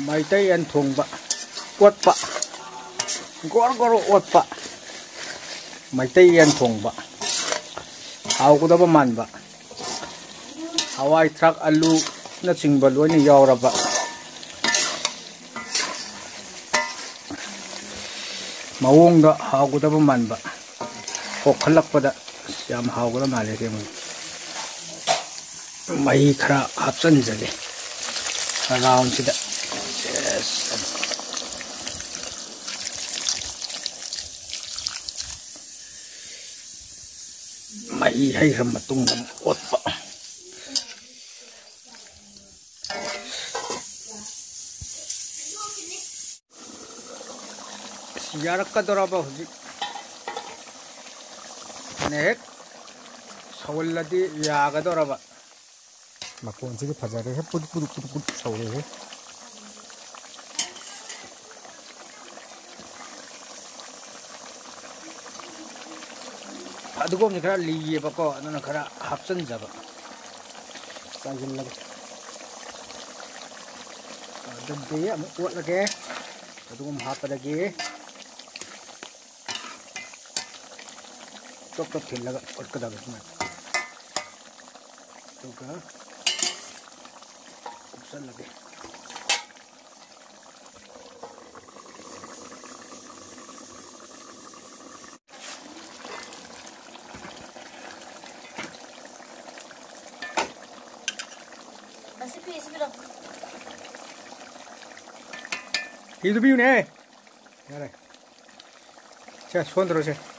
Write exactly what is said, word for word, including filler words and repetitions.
ꯃꯩꯇꯩ ꯌꯦꯟ ꯊꯣꯡꯕ, ꯑꯣꯠꯄ, ꯒꯣꯔ ꯒꯣꯔ ꯑꯣꯠꯄ꯫ ꯃꯩꯇꯩ ꯌꯦꯟ ꯊꯣꯡꯕ ꯍꯥꯎꯒꯗꯕ ꯃꯥꯟꯕ꯫ ꯍꯋꯥꯏ ꯊ꯭ꯔꯥꯛ, ꯑꯂꯨꯅꯆꯤꯡꯕ ꯂꯣꯏꯅ ꯌꯥꯎꯔꯕ ꯃꯑꯣꯡꯗ ꯍꯥꯎꯒꯗꯕ ꯃꯥꯟꯕ꯫ ꯀꯣꯛꯈꯠꯂꯛꯄꯗ ꯑꯁ, ꯌꯥꯝ ꯍꯥꯎꯒꯗꯕ ꯃꯥꯜꯂꯦ ꯑꯁꯦꯡꯕ꯫ ꯃꯍꯤ ꯈꯔ ꯍꯥꯞꯆꯤꯟꯖꯒꯦ ꯔꯥꯎꯟꯁꯤꯗ꯫ ꯌꯦꯁ꯫ ꯃꯍꯤ ꯍꯩꯈ꯭ꯔ ꯃꯇꯨꯡꯗ ꯑꯃꯨꯛ ꯑꯣꯠꯄ꯫ ꯌꯥꯔꯛꯀꯗꯧꯔꯕ ꯍꯧꯖꯤꯛ꯫ ꯍꯦꯛ ꯁꯧꯍꯜꯂꯗꯤ ꯌꯥꯒꯗꯧꯔꯕ꯫ ꯃꯈꯣꯟꯁꯤꯗꯤ ꯐꯖꯔꯦꯍꯦ, ꯄꯨꯗꯨꯛ ꯄꯨꯗꯨꯛ ꯄꯨꯗꯨꯛ ꯄꯨꯗꯨꯛ ꯁꯧꯔꯦꯍꯦ꯫ ꯐꯗꯤꯒꯣꯝꯁꯦ ꯈꯔ ꯂꯤꯌꯦꯕꯀꯣ, ꯑꯗꯨꯅ ꯈꯔ ꯍꯥꯞꯆꯤꯟꯖꯕ꯫ ꯆꯥꯏꯁꯤꯜꯂꯒꯦ꯫ ꯑꯗꯨꯗꯤ ꯑꯃꯨꯛ ꯑꯣꯠꯂꯒꯦ꯫ ꯐꯗꯤꯒꯣꯝ ꯍꯥꯞꯄꯗꯒꯤ ꯆꯣꯞ ꯆꯣꯞ ꯊꯤꯜꯂꯒ ꯑꯣꯠꯀꯗꯕ ꯁꯨꯃꯥꯏꯅ꯫ ꯑꯗꯨꯒ ꯀꯨꯞꯁꯜꯂꯒꯦ꯫ ꯑꯁꯤ ꯄꯤ, ꯑꯁꯤ ꯄꯤꯔꯣ꯫ ꯐꯤꯗꯨ ꯄꯤꯌꯨꯅꯦ꯫ ꯌꯥꯔꯦ꯫ ꯁꯦ, ꯁꯣꯟꯗ꯭ꯔꯣꯁꯦ꯫